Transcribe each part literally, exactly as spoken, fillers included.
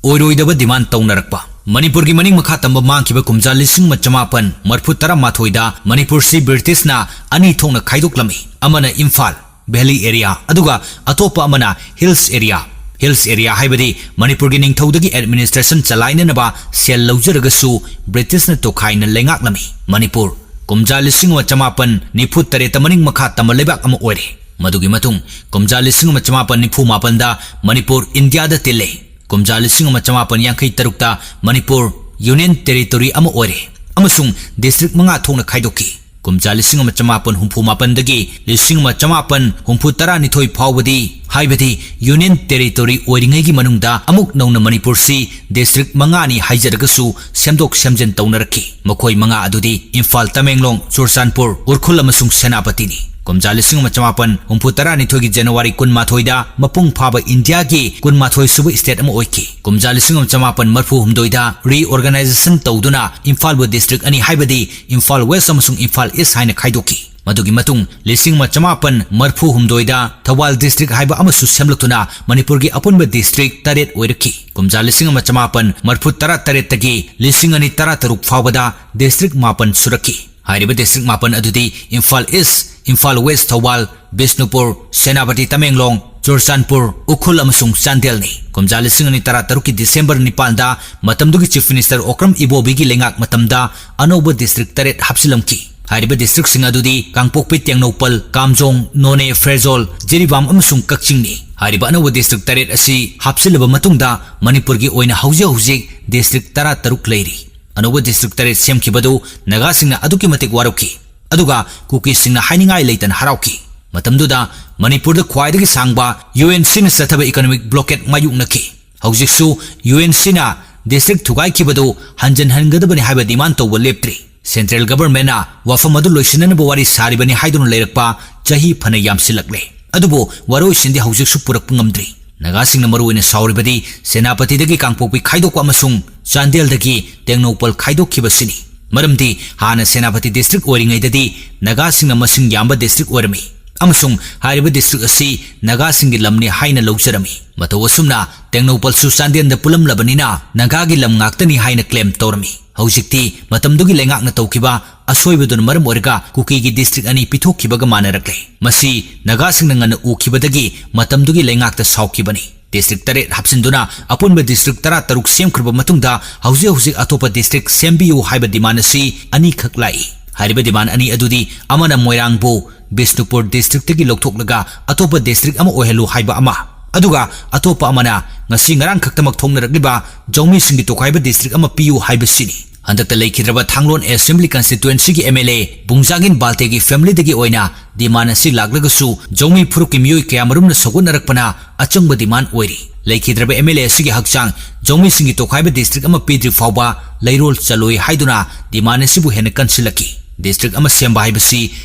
ꯑꯣꯏꯔꯣꯏꯗꯕ demand ꯇꯧꯅꯔꯛꯄ꯫ ꯃꯅꯤꯄꯨꯔꯒꯤ ꯃꯅꯤꯡ ꯃꯈꯥ ꯇꯝꯕ ꯃꯥꯡꯈꯤꯕ ꯀꯨꯝꯖꯥ ꯂꯤꯁꯤꯡ ꯑꯃ ꯆꯃꯥꯄꯟ ꯃꯔꯤꯐꯨ ꯇꯔꯥꯃꯥꯊꯣꯏꯗ ꯃꯅꯤꯄꯨꯔꯁꯤ ꯕ꯭ꯔꯤꯇꯤꯁꯅ ꯑꯅꯤ ꯊꯣꯛꯅ ꯈꯥꯏꯗꯣꯛꯂꯝꯃꯤ꯫ ꯑꯃꯅ ꯏꯝꯐꯥꯜ, Valley Area, ꯑꯗꯨꯒ ꯑꯇꯣꯞꯄ ꯑꯃꯅ Hills Area꯫ Hills Area ꯍꯥꯏꯕꯗꯤ ꯃꯅꯤꯄꯨꯔꯒꯤ ꯅꯤꯡꯊꯧꯗꯒꯤ administration ꯆꯂꯥꯏꯅꯅꯕ ꯁꯦꯜ ꯂꯧꯖꯔꯒꯁꯨ ꯕ꯭ꯔꯤꯇꯤꯁꯅ ꯇꯣꯈꯥꯏꯅ ꯂꯩꯉꯥꯛꯂꯝꯃꯤ꯫ ꯃꯅꯤꯄꯨꯔ ꯀꯨꯝꯖꯥ ꯂꯤꯁꯤꯡ ꯑꯃ ꯆꯃꯥꯄꯟ ꯅꯤꯐꯨ ꯇꯔꯦꯠꯇ ꯃꯅꯤꯡ ꯃꯈꯥ ꯇꯝꯕ ꯂꯩꯕꯥꯛ ꯑꯃ ꯑꯣꯏꯔꯦ꯫ ꯃꯗꯨꯒꯤ ꯃꯇꯨꯡ ꯀꯨꯝꯖꯥ ꯂꯤꯁꯤꯡ ꯑꯃ ꯆꯃꯥꯄꯟ ꯅꯤꯐꯨ ꯃꯥꯄꯟꯗ ꯃꯅꯤꯄꯨꯔ ꯏꯟꯗꯤꯌꯥꯗ ꯇꯤꯜꯂꯦ꯫ ꯀꯨꯝꯖꯥ ꯂꯤꯁꯤꯡ ꯑꯃ ꯆꯃꯥꯄꯟ ꯌꯥꯡꯈꯩ ꯇꯔꯨꯛꯇ ꯃꯅꯤꯄꯨꯔ Union Territory ꯑꯃ ꯑꯣꯏꯔꯦ ꯑꯃꯁꯨꯡ district ꯃꯉꯥ ꯊꯣꯛꯅ ꯈꯥꯏꯗꯣꯛꯈꯤ꯫ ꯀꯨꯝꯖꯥ ꯂꯤꯁꯤꯡ ꯑꯃ ꯆꯃꯥꯄꯟ ꯍꯨꯝꯐꯨ ꯃꯥꯄꯟꯗꯒꯤ ꯂꯤꯁꯤꯡ ꯑꯃ ꯆꯃꯥꯄꯟ ꯍꯨꯝꯐꯨ ꯇꯔꯥꯅꯤꯊꯣꯏ ꯐꯥꯎꯕꯗꯤ, ꯍꯥꯏꯕꯗꯤ Union Territory ꯑꯣꯏꯔꯤꯉꯩꯒꯤ ꯃꯅꯨꯡꯗ ꯑꯃꯨꯛ ꯅꯧꯅ ꯃꯅꯤꯄꯨꯔꯁꯤ district ꯃꯉꯥꯅꯤ ꯍꯥꯏꯖꯔꯒꯁꯨ ꯁꯦꯝꯗꯣꯛ ꯁꯦꯝꯖꯤꯟ ꯇꯧꯅꯔꯛꯈꯤ꯫ ꯃꯈꯣꯏ ꯃꯉꯥ ꯑꯗꯨꯗꯤ ꯏꯝꯐꯥꯜ, ꯇꯃꯦꯡꯂꯣꯡ, ꯆꯨꯔꯆꯥꯟꯄꯨꯔ, ꯎꯔꯈꯨꯜ ꯑꯃꯁꯨꯡ ꯁꯦꯅꯥꯄꯇꯤꯅꯤ꯫ ꯀꯨꯝꯖꯥ ꯂꯤꯁꯤꯡ ꯑꯃ ꯆꯃꯥꯄꯟ ꯍꯨꯝꯐꯨ ꯇꯔꯥꯅꯤꯊꯣꯏꯒꯤ January ꯀꯨꯟꯃꯥꯊꯣꯏꯗ ꯃꯄꯨꯡ ꯐꯥꯕ ꯏꯟꯗꯤꯌꯥꯒꯤ ꯀꯨꯟꯃꯥꯊꯣꯏ ꯁꯨꯕ state ꯑꯃ ꯑꯣꯏꯈꯤ꯫ ꯀꯨꯝꯖꯥ ꯂꯤꯁꯤꯡ ꯑꯃ ꯆꯃꯥꯄꯟ ꯃꯔꯤꯐꯨ ꯍꯨꯝꯗꯣꯏꯗ reorganization ꯇꯧꯗꯨꯅ ꯏꯝꯐꯥꯜꯕꯨ district ꯑꯅꯤ, ꯍꯥꯏꯕꯗꯤ ꯏꯝꯐꯥꯜ West ꯑꯃꯁꯨꯡ ꯏꯝꯐꯥꯜ East ꯍꯥꯏꯅ ꯈꯥꯏꯗꯣꯛꯈꯤ꯫ ꯃꯗꯨꯒꯤ ꯃꯇꯨꯡ ꯂꯤꯁꯤꯡ ꯑꯃ ꯆꯃꯥꯄꯟ ꯃꯔꯤꯐꯨ ꯍꯨꯝꯗꯣꯏꯗ ꯊꯧꯕꯥꯜ district ꯍꯥꯏꯕ ꯑꯃꯁꯨ ꯁꯦꯝꯂꯛꯇꯨꯅ ꯃꯅꯤꯄꯨꯔꯒꯤ ꯑꯄꯨꯟꯕ district ꯇꯔꯦꯠ ꯑꯣꯏꯔꯛꯈꯤ꯫ ꯀꯨꯝꯖꯥ ꯂꯤꯁꯤꯡ ꯑꯃ ꯆꯃꯥꯄꯟ ꯃꯔꯤꯐꯨ ꯇꯔꯥ ꯇꯔꯦꯠꯇꯒꯤ ꯂꯤꯁꯤꯡ ꯑꯅꯤ ꯇꯔꯥ ꯇꯔꯨꯛ ꯐꯥꯎꯕꯗ district ꯃꯥꯄꯟ ꯁꯨꯔꯛꯈꯤ꯫ ꯍꯥꯏꯔꯤꯕ district ꯃꯥꯄꯟ ꯑꯗꯨꯗꯤ ꯏꯝꯐꯥꯜ East, ꯏꯝꯐꯥꯜ West, ꯊꯧꯕꯥꯜ, ꯕꯤꯁꯅꯨꯄꯨꯔ, ꯁꯦꯅꯥꯄꯇꯤ, ꯇꯃꯦꯡꯂꯣꯡ, ꯆꯨꯔꯆꯥꯟꯄꯨꯔ, ꯎꯈ꯭ꯔꯨꯜ ꯑꯃꯁꯨꯡ ꯆꯥꯟꯗꯦꯜꯅꯤ꯫ ꯀꯨꯝꯖꯥ ꯂꯤꯁꯤꯡ ꯑꯅꯤ ꯇꯔꯥ ꯇꯔꯨꯛꯀꯤ December ꯅꯤꯄꯥꯟꯗ ꯃꯇꯝꯗꯨꯒꯤ Chief Minister ꯑꯣꯀ꯭ꯔꯝ ꯏꯕꯣꯕꯤꯒꯤ ꯂꯩꯉꯥꯛ ꯃꯇꯝꯗ ꯑꯅꯧꯕ district ꯇꯔꯦꯠ ꯍꯥꯞꯆꯤꯜꯂꯝꯈꯤ꯫ ꯍꯥꯏꯔꯤꯕ districtꯁꯤꯡ ꯑꯗꯨꯗꯤ ꯀꯥꯡꯄꯣꯛꯄꯤ, ꯇꯦꯡꯅꯧꯄꯜ, ꯀꯥꯝꯖꯣꯡ, ꯅꯣꯅꯦ, ꯐꯦꯔꯖꯣꯜ, ꯖꯤꯔꯤꯕꯥꯝ ꯑꯃꯁꯨꯡ ꯀꯛꯆꯤꯡꯅꯤ꯫ ꯍꯥꯏꯔꯤꯕ ꯑꯅꯧꯕ district ꯇꯔꯦꯠ ꯑꯁꯤ ꯍꯥꯞꯆꯤꯜꯂꯕ ꯃꯇꯨꯡꯗ ꯃꯅꯤꯄꯨꯔꯒꯤ ꯑꯣꯏꯅ ꯍꯧꯖꯤꯛ ꯍꯧꯖꯤꯛ district ꯇꯔꯥꯇꯔꯨꯛ ꯂꯩꯔꯤ꯫ ꯑꯅꯧꯕ district ꯇꯔꯦꯠ ꯁꯦꯝꯈꯤꯕꯗꯨ ꯅꯥꯒꯥꯁꯤꯡꯅ ꯑꯗꯨꯛꯀꯤ ꯃꯇꯤꯛ ꯋꯥꯔꯧꯈꯤ, ꯑꯗꯨꯒ ꯀꯨꯀꯤꯁꯤꯡꯅ ꯍꯥꯏꯅꯤꯡꯉꯥꯏ ꯂꯩꯇꯅ ꯍꯔꯥꯎꯈꯤ꯫ ꯃꯇꯝꯗꯨꯗ ꯃꯅꯤꯄꯨꯔꯗ ꯈ꯭ꯋꯥꯏꯗꯒꯤ ꯁꯥꯡꯕ UNCꯅ ꯆꯠꯊꯕ economic blockade ꯃꯥꯌꯣꯛꯅꯈꯤ꯫ ꯍꯧꯖꯤꯛꯁꯨ UNCꯅ district ꯊꯨꯒꯥꯏꯈꯤꯕꯗꯨ ꯍꯟꯖꯤꯟꯍꯟꯒꯗꯕꯅꯤ ꯍꯥꯏꯕ demand ꯇꯧꯕ ꯂꯦꯞꯇ꯭ꯔꯤ꯫ Central Governmentꯅ ꯋꯥꯐꯝ ꯑꯗꯨ ꯂꯣꯏꯁꯤꯟꯅꯅꯕ ꯋꯥꯔꯤ ꯁꯥꯔꯤꯕꯅꯤ ꯍꯥꯏꯗꯨꯅ ꯂꯩꯔꯛꯄ ꯆꯍꯤ ꯐꯅ ꯌꯥꯝꯁꯤꯜꯂꯛꯂꯦ꯫ ꯑꯗꯨꯕꯨ ꯋꯥꯔꯣꯏꯁꯤꯟꯗꯤ ꯍꯧꯖꯤꯛꯁꯨ ꯄꯨꯔꯛꯄ ꯉꯝꯗ꯭ꯔꯤ꯫ ꯅꯥꯒꯥꯁꯤꯡꯅ ꯃꯔꯨꯑꯣꯏꯅ ꯁꯥꯎꯔꯤꯕꯗꯤ ꯁꯦꯅꯥꯄꯇꯤꯗꯒꯤ ꯀꯥꯡꯄꯣꯛꯄꯤ ꯈꯥꯏꯗꯣꯛꯄ ꯑꯃꯁꯨꯡ ꯆꯥꯟꯗꯦꯜꯗꯒꯤ ꯇꯦꯡꯅꯧꯄꯜ ꯈꯥꯏꯗꯣꯛꯈꯤꯕꯁꯤꯅꯤ꯫ ꯃꯔꯝꯗꯤ ꯍꯥꯟꯅ ꯁꯦꯅꯥꯄꯇꯤ district ꯑꯣꯏꯔꯤꯉꯩꯗꯗꯤ ꯅꯥꯒꯥꯁꯤꯡꯅ ꯃꯁꯤꯡ ꯌꯥꯝꯕ district ꯑꯣꯏꯔꯝꯃꯤ꯫ ꯑꯃꯁꯨꯡ ꯍꯥꯏꯔꯤꯕ district ꯑꯁꯤ ꯅꯥꯒꯥꯁꯤꯡꯒꯤ ꯂꯝꯅꯤ ꯍꯥꯏꯅ ꯂꯧꯖꯔꯝꯃꯤ꯫ ꯃꯇꯧ ꯑꯁꯨꯝꯅ ꯇꯦꯡꯅꯧꯄꯜꯁꯨ ꯆꯥꯟꯗꯦꯜꯗ ꯄꯨꯜꯂꯝꯂꯕꯅꯤꯅ ꯅꯥꯒꯥꯒꯤ ꯂꯝ ꯉꯥꯛꯇꯅꯤ ꯍꯥꯏꯅ claim ꯇꯧꯔꯝꯃꯤ꯫ ꯍꯧꯖꯤꯛꯇꯤ ꯃꯇꯝꯗꯨꯒꯤ ꯂꯩꯉꯥꯛꯅ ꯇꯧꯈꯤꯕ ꯑꯁꯣꯏꯕꯗꯨꯅ ꯃꯔꯝ ꯑꯣꯏꯔꯒ ꯀꯨꯀꯤꯒꯤ district ꯑꯅꯤ ꯄꯤꯊꯣꯛꯈꯤꯕꯒ ꯃꯥꯟꯅꯔꯛꯂꯦ꯫ ꯃꯁꯤ ꯅꯥꯒꯥꯁꯤꯡꯅ ꯉꯟꯅ ꯎꯈꯤꯕꯗꯒꯤ ꯃꯇꯝꯗꯨꯒꯤ ꯂꯩꯉꯥꯛꯇ ꯁꯥꯎꯈꯤꯕꯅꯤ꯫ District ꯇꯔꯦꯠ ꯍꯥꯞꯆꯤꯟꯗꯨꯅ ꯑꯄꯨꯟꯕ district ꯇꯔꯥꯇꯔꯨꯛ ꯁꯦꯝꯈ꯭ꯔꯕ ꯃꯇꯨꯡꯗ ꯍꯧꯖꯤꯛ ꯍꯧꯖꯤꯛ ꯑꯇꯣꯞꯄ district ꯁꯦꯝꯕꯤꯌꯨ ꯍꯥꯏꯕ demand ꯑꯁꯤ ꯑꯅꯤꯈꯛ ꯂꯥꯛꯏ꯫ ꯍꯥꯏꯔꯤꯕ demand ꯑꯅꯤ ꯑꯗꯨꯗꯤ ꯑꯃꯅ ꯃꯣꯏꯔꯥꯡꯕꯨ ꯕꯤꯁꯅꯨꯄꯨꯔ districtꯇꯒꯤ ꯂꯧꯊꯣꯛꯂꯒ ꯑꯇꯣꯞꯄ district ꯑꯃ ꯑꯣꯏꯍꯜꯂꯨ ꯍꯥꯏꯕ ꯑꯃ, ꯑꯗꯨꯒ ꯑꯇꯣꯞꯄ ꯑꯃꯅ ꯉꯁꯤ ꯉꯔꯥꯡ ꯈꯛꯇꯃꯛ ꯊꯣꯛꯅꯔꯛꯂꯤꯕ ꯖꯧꯃꯤꯁꯤꯡꯒꯤ ꯇꯣꯈꯥꯏꯕ district ꯑꯃ ꯄꯤꯌꯨ ꯍꯥꯏꯕꯁꯤꯅꯤ꯫ ꯍꯟꯗꯛꯇ ꯂꯩꯈꯤꯗ꯭ꯔꯕ ꯊꯥꯡꯂꯣꯟ Assembly Constituencyꯒꯤ MLA ꯕꯨꯡꯖꯥꯒꯤꯟ ꯕꯥꯜꯇꯦꯒꯤ familyꯗꯒꯤ ꯑꯣꯏꯅ demand ꯑꯁꯤ ꯂꯥꯛꯂꯒꯁꯨ ꯖꯧꯃꯤ ꯐꯨꯔꯨꯞꯀꯤ ꯃꯤꯑꯣꯏ ꯀꯌꯥꯃꯔꯨꯝꯅ ꯁꯧꯒꯠꯅꯔꯛꯄꯅ ꯑꯆꯪꯕ demand ꯑꯣꯏꯔꯤ꯫ ꯂꯩꯈꯤꯗ꯭ꯔꯕ MLA ꯑꯁꯤꯒꯤ ꯍꯛꯆꯥꯡ ꯖꯧꯃꯤꯁꯤꯡꯒꯤ ꯇꯣꯈꯥꯏꯕ district ꯑꯃ ꯄꯤꯗ꯭ꯔꯤ ꯐꯥꯎꯕ ꯂꯩꯔꯣꯜ ꯆꯜꯂꯣꯏ ꯍꯥꯏꯗꯨꯅ demand ꯑꯁꯤꯕꯨ ꯍꯦꯟꯅ ꯀꯟꯁꯤꯜꯂꯛꯈꯤ꯫ District ꯑꯃ ꯁꯦꯝꯕ ꯍꯥꯏꯕꯁꯤ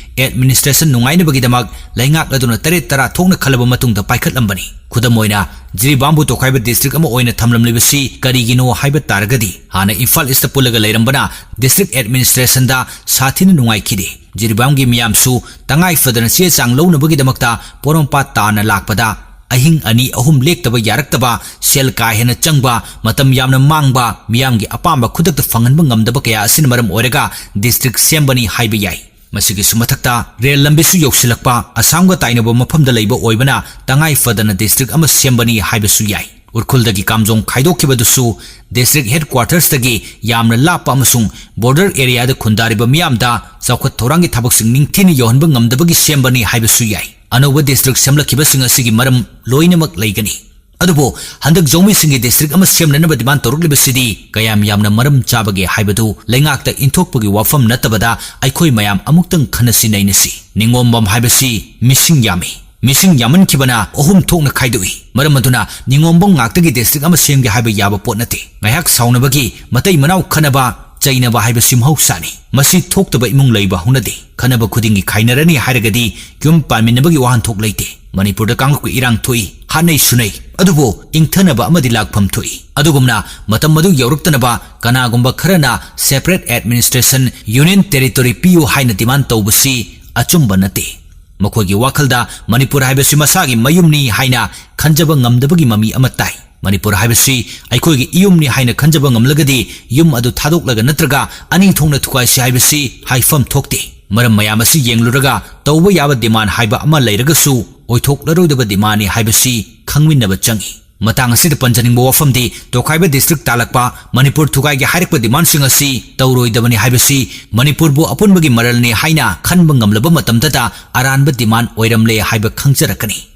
administration ꯅꯨꯡꯉꯥꯏꯅꯕꯒꯤꯗꯃꯛ ꯂꯩꯉꯥꯛ ꯑꯗꯨꯅ ꯇꯔꯦꯠ ꯇꯔꯥ ꯊꯣꯛꯅ ꯈꯜꯂꯕ ꯃꯇꯨꯡꯗ ꯄꯥꯏꯈꯠꯂꯝꯕꯅꯤ꯫ ꯈꯨꯗꯝ ꯑꯣꯏꯅ, ꯖꯤꯔꯤꯕꯥꯝꯕꯨ ꯇꯣꯈꯥꯏꯕ district ꯑꯃ ꯑꯣꯏꯅ ꯊꯝꯂꯝꯂꯤꯕꯁꯤ ꯀꯔꯤꯒꯤꯅꯣ ꯍꯥꯏꯕ ꯇꯥꯔꯒꯗꯤ, ꯍꯥꯟꯅ ꯏꯝꯐꯥꯜ Eastꯇ ꯄꯨꯜꯂꯒ ꯂꯩꯔꯝꯕꯅ district administrationꯗ ꯁꯥꯊꯤꯅ ꯅꯨꯡꯉꯥꯏꯈꯤꯗꯦ꯫ ꯖꯤꯔꯤꯕꯥꯝꯒꯤ ꯃꯤꯌꯥꯝꯁꯨ ꯇꯉꯥꯏ ꯐꯗꯅ ꯆꯦ ꯆꯥꯡ ꯂꯧꯅꯕꯒꯤꯗꯃꯛꯇ ꯄꯣꯔꯣꯝꯄꯥꯠ ꯇꯥꯅ ꯂꯥꯛꯄꯗ ꯑꯍꯤꯡ ꯑꯅꯤ ꯑꯍꯨꯝ ꯂꯦꯛꯇꯕ ꯌꯥꯔꯛꯇꯕ, ꯁꯦꯜ ꯀꯥ ꯍꯦꯟꯅ ꯆꯪꯕ, ꯃꯇꯝ ꯌꯥꯝꯅ ꯃꯥꯡꯕ, ꯃꯤꯌꯥꯝꯒꯤ ꯑꯄꯥꯝꯕ ꯈꯨꯗꯛꯇ ꯐꯪꯍꯟꯕ ꯉꯝꯗꯕ ꯀꯌꯥ ꯑꯁꯤꯅ ꯃꯔꯝ ꯑꯣꯏꯔꯒ district ꯁꯦꯝꯕꯅꯤ ꯍꯥꯏꯕ ꯌꯥꯏ꯫ ꯃꯁꯤꯒꯤꯁꯨ ꯃꯊꯛꯇ ꯔꯦꯜ ꯂꯝꯕꯤꯁꯨ ꯌꯧꯁꯤꯜꯂꯛꯄ, ꯑꯁꯥꯝꯒ ꯇꯥꯏꯅꯕ ꯃꯐꯝꯗ ꯂꯩꯕ ꯑꯣꯏꯕꯅ ꯇꯉꯥꯏ ꯐꯗꯅ district ꯑꯃ ꯁꯦꯝꯕꯅꯤ ꯍꯥꯏꯕꯁꯨ ꯌꯥꯏ꯫ ꯎꯔꯈꯨꯜꯗꯒꯤ ꯀꯥꯝꯖꯣꯡ ꯈꯥꯏꯗꯣꯛꯈꯤꯕꯗꯨꯁꯨ district headquartersꯇꯒꯤ ꯌꯥꯝꯅ ꯂꯥꯞꯄ ꯑꯃꯁꯨꯡ border areaꯗ ꯈꯨꯟꯗꯥꯔꯤꯕ ꯃꯤꯌꯥꯝꯗ ꯆꯥꯎꯈꯠ ꯊꯧꯔꯥꯡꯒꯤ ꯊꯕꯛꯁꯤꯡ ꯅꯤꯡꯊꯤꯅ ꯌꯧꯍꯟꯕ ꯉꯝꯗꯕꯒꯤ ꯁꯦꯝꯕꯅꯤ ꯍꯥꯏꯕꯁꯨ ꯌꯥꯏ꯫ ꯑꯅꯧꯕ district ꯁꯦꯝꯂꯛꯈꯤꯕꯁꯤꯡ ꯑꯁꯤꯒꯤ ꯃꯔꯝ ꯂꯣꯏꯅꯃꯛ ꯂꯩꯒꯅꯤ꯫ ꯑꯗꯨꯕꯨ ꯍꯟꯗꯛ ꯖꯧꯃꯤꯁꯤꯡꯒꯤ district ꯑꯃ ꯁꯦꯝꯅꯅꯕ demand ꯇꯧꯔꯛꯂꯤꯕꯁꯤꯗꯤ ꯀꯌꯥꯝ ꯌꯥꯝꯅ ꯃꯔꯝ ꯆꯥꯕꯒꯦ ꯍꯥꯏꯕꯗꯨ ꯂꯩꯉꯥꯛꯇ ꯏꯟꯊꯣꯛꯄꯒꯤ ꯋꯥꯐꯝ ꯅꯠꯇꯕꯗ ꯑꯩꯈꯣꯏ ꯃꯌꯥꯝ ꯑꯃꯨꯛꯇꯪ ꯈꯟꯅꯁꯤ ꯅꯩꯅꯁꯤ꯫ ꯅꯤꯉꯣꯝꯕꯝ ꯍꯥꯏꯕꯁꯤ ꯃꯤꯁꯤꯡ ꯌꯥꯝꯃꯤ꯫ ꯃꯤꯁꯤꯡ ꯌꯥꯝꯃꯟꯈꯤꯕꯅ ꯑꯍꯨꯝ ꯊꯣꯛꯅ ꯈꯥꯏꯗꯣꯛꯏ꯫ ꯃꯔꯝ ꯑꯗꯨꯅ ꯅꯤꯉꯣꯝꯕꯝ ꯉꯥꯛꯇꯒꯤ district ꯑꯃ ꯁꯦꯝꯒꯦ ꯍꯥꯏꯕ ꯌꯥꯕ ꯄꯣꯠ ꯅꯠꯇꯦ꯫ ꯉꯥꯏꯍꯥꯛ ꯁꯥꯎꯅꯕꯒꯤ, ꯃꯇꯩ ꯃꯅꯥꯎ ꯈꯠꯅꯕ, ꯆꯩꯅꯕ ꯍꯥꯏꯕꯁꯤ ꯃꯍꯧꯁꯥꯅꯤ꯫ ꯃꯁꯤ ꯊꯣꯛꯇꯕ ꯏꯃꯨꯡ ꯂꯩꯕ ꯍꯧꯅꯗꯦ꯫ ꯈꯠꯅꯕ ꯈꯨꯗꯤꯡꯒꯤ ꯈꯥꯏꯅꯔꯅꯤ ꯍꯥꯏꯔꯒꯗꯤ ꯌꯨꯝ ꯄꯥꯟꯃꯤꯟꯅꯕꯒꯤ ꯋꯥꯍꯟꯊꯣꯛ ꯂꯩꯇꯦ꯫ ꯃꯅꯤꯄꯨꯔꯗ ꯀꯥꯡꯂꯨꯞꯀꯤ ꯏꯔꯥꯡ ꯊꯣꯛꯏ, ꯍꯥꯠꯅꯩ ꯁꯨꯅꯩ꯫ ꯑꯗꯨꯕꯨ ꯏꯪꯊꯅꯕ ꯑꯃꯗꯤ ꯂꯥꯛꯐꯝ ꯊꯣꯛꯏ꯫ ꯑꯗꯨꯒꯨꯝꯅ ꯃꯇꯝ ꯑꯗꯨ ꯌꯧꯔꯛꯇꯅꯕ ꯀꯅꯥꯒꯨꯝꯕ ꯈꯔꯅ separate administration, union territory ꯄꯤꯌꯨ ꯍꯥꯏꯅ demand ꯇꯧꯕꯁꯤ ꯑꯆꯨꯝꯕ ꯅꯠꯇꯦ꯫ ꯃꯈꯣꯏꯒꯤ ꯋꯥꯈꯜꯗ ꯃꯅꯤꯄꯨꯔ ꯍꯥꯏꯕꯁꯤ ꯃꯁꯥꯒꯤ ꯃꯌꯨꯝꯅꯤ ꯍꯥꯏꯅ ꯈꯟꯖꯕ ꯉꯝꯗꯕꯒꯤ ꯃꯃꯤ ꯑꯃ ꯇꯥꯏ꯫ ꯃꯅꯤꯄꯨꯔ ꯍꯥꯏꯕꯁꯤ ꯑꯩꯈꯣꯏꯒꯤ ꯏꯌꯨꯝꯅꯤ ꯍꯥꯏꯅ ꯈꯟꯖꯕ ꯉꯝꯂꯒꯗꯤ ꯌꯨꯝ ꯑꯗꯨ ꯊꯥꯗꯣꯛꯂꯒ ꯅꯠꯇ꯭ꯔꯒ ꯑꯅꯤ ꯊꯣꯛꯅ ꯊꯨꯒꯥꯏꯁꯤ ꯍꯥꯏꯕꯁꯤ ꯍꯥꯏꯐꯝ ꯊꯣꯛꯇꯦ꯫ ꯃꯔꯝ ꯃꯌꯥꯝ ꯑꯁꯤ ꯌꯦꯡꯂꯨꯔꯒ ꯇꯧꯕ ꯌꯥꯕ demand ꯍꯥꯏꯕ ꯑꯃ ꯂꯩꯔꯒꯁꯨ ꯑꯣꯏꯊꯣꯛꯂꯔꯣꯏꯗꯕ demandꯅꯤ ꯍꯥꯏꯕꯁꯤ ꯈꯪꯃꯤꯟꯅꯕ ꯆꯪꯏ꯫ ꯃꯇꯥꯡ ꯑꯁꯤꯗ ꯄꯟꯖꯅꯤꯡꯕ ꯋꯥꯐꯝꯗꯤ ꯇꯣꯈꯥꯏꯕ district ꯇꯥꯂꯛꯄ, ꯃꯅꯤꯄꯨꯔ ꯊꯨꯒꯥꯏꯒꯦ ꯍꯥꯏꯔꯛꯄ demandꯁꯤꯡ ꯑꯁꯤ ꯇꯧꯔꯣꯏꯗꯕꯅꯤ ꯍꯥꯏꯕꯁꯤ ꯃꯅꯤꯄꯨꯔꯕꯨ ꯑꯄꯨꯟꯕꯒꯤ ꯃꯔꯜꯅꯤ ꯍꯥꯏꯅ ꯈꯟꯕ ꯉꯝꯂꯕ ꯃꯇꯝꯗꯇ ꯑꯔꯥꯟꯕ demand ꯑꯣꯏꯔꯝꯂꯦ ꯍꯥꯏꯕ ꯈꯪꯖꯔꯛꯀꯅꯤ꯫